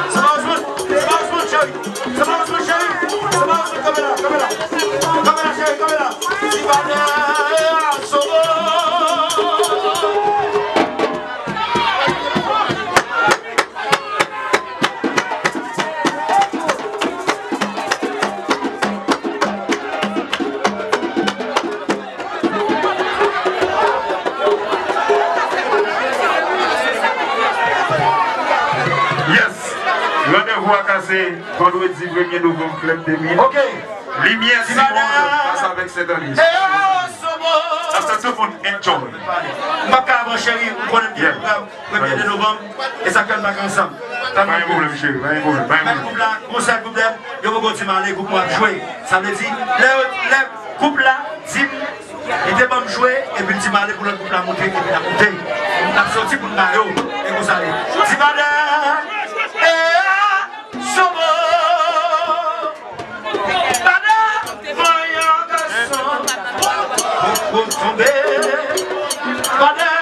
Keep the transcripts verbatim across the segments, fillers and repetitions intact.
Sa pa ousman, sa pa ousman, cheri. Sa pa ousman, cheri. Sa pa ousman, kamera, kamera. Kamera, cheri, kamera. Ti panè a sobo. Yes! Randevou a kase vandredi premye novanm, Club de Mil. Ok. Limyè Simon, fas avèk Sentandye. N ap fè tout moun enjoy. M p ap ka avan, cheri, ou konnen m gen pwogram premye de novanm, e sa k fè n pa ka ansanm. Pa gen pwoblèm, cheri, pa gen pwoblèm, pa gen pwoblèm. Konsèy pwoblèm, yo poko di m ale, gwoup mwen ap jwe. Sa vle di, lè, lè gwoup la di m, li te ban m jwe, epi l di m ale pou lòt gwoup la monte, epi n ap monte. N ap soti pou n ba yo, e konsa l ye. Ti panè, e a, sobo. Panè, vanyan gason, poko tonbe. Panè,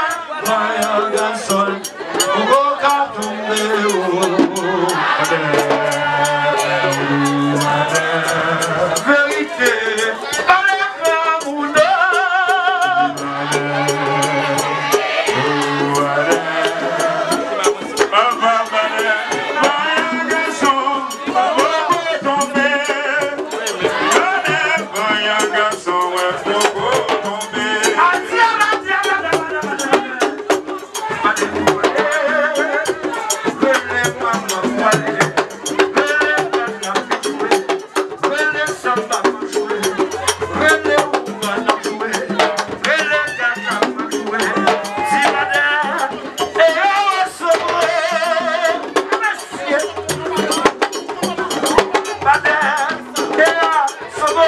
vanyan gason, poko ka tonbe, o. Panè, panè, verite, panè, granmoun, o. Panè, papa, panè, vanyan gason, poko tonbe. Panè, vanyan gason, wè poko tonbe. Rele manman pwale, rele grann la pi jwe. Rele sanba pou jwe, rele woumba n ap jwe, rele gata pou jwe. Ti panè, e yo sobo, mesye. Panè, e a sobo.